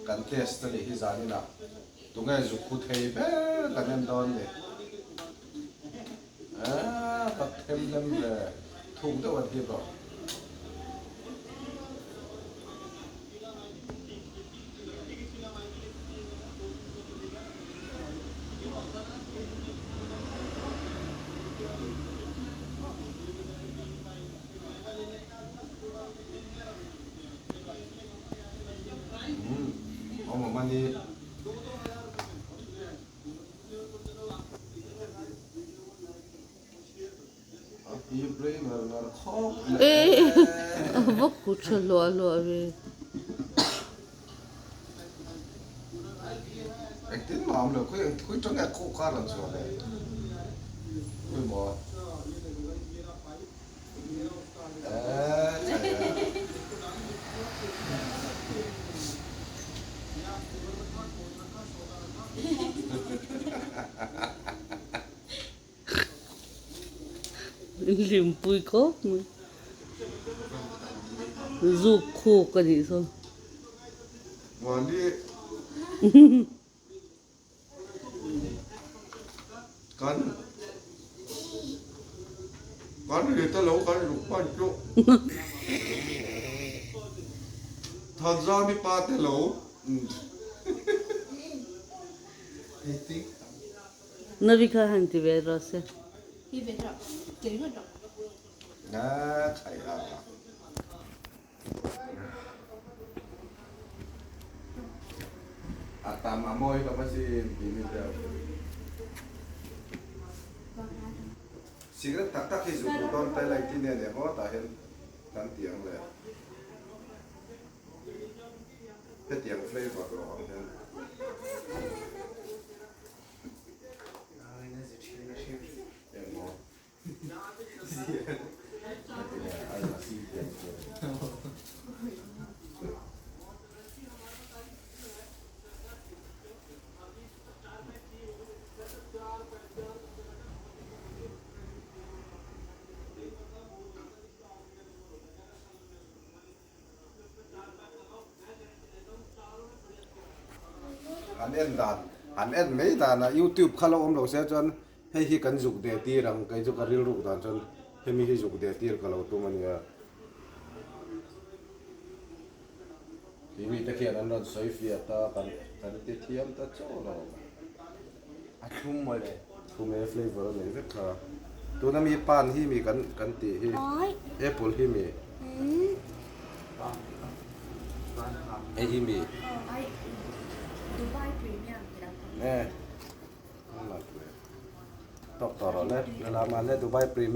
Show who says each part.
Speaker 1: Kan test a nih hi zanin ah tunge zuk khu thei ber kan en dawn ni. Aaa ka them lem ve thuk deuh an hip rawh. Awm awm a ni. A hip rei ngar ngar khawp mai.
Speaker 2: A va kut tha hluah hluah ve.
Speaker 1: Engtin mah awm lo, khawi khawi tang nge khaw kar an chhuah le? Khawi maw? Eee khai a.
Speaker 2: Hlimpui khawp mai. Zuk khuk a nih sawn.
Speaker 1: Mahni kan kan ri te lo kan ruk hman chu Thanzami pa te lo.
Speaker 2: Navi kha han ti ve rawh se.
Speaker 3: Ti ve rawh, ti ringawt rawh.
Speaker 1: Na khai a. A tam a mawi hlawm a sin tih mi deuh. Cigarette tak tak hi zuk duh dawn ta ila engtin nge nia maw tah hian kan ti ang le. Hetiang flavour lo ang hian. Engmaw? An en dan an en mai dan a youtube kha lo awm lo se chuan hei hi kan zuk deh tir ang kei chu ka rilruk dan chuan hemi hi zuk deh tir ka lo tum a nia tih mi te khian an rawn sawi fiah ta kan kan ti thiam ta chauh lo
Speaker 4: a thlum mawle
Speaker 1: thlum e flavor a nei vek kha tuna mi pan hi mi kan kan tih hi apple hi mi hei hi mi e tawk tawh rawh le la lama le Dubai premium.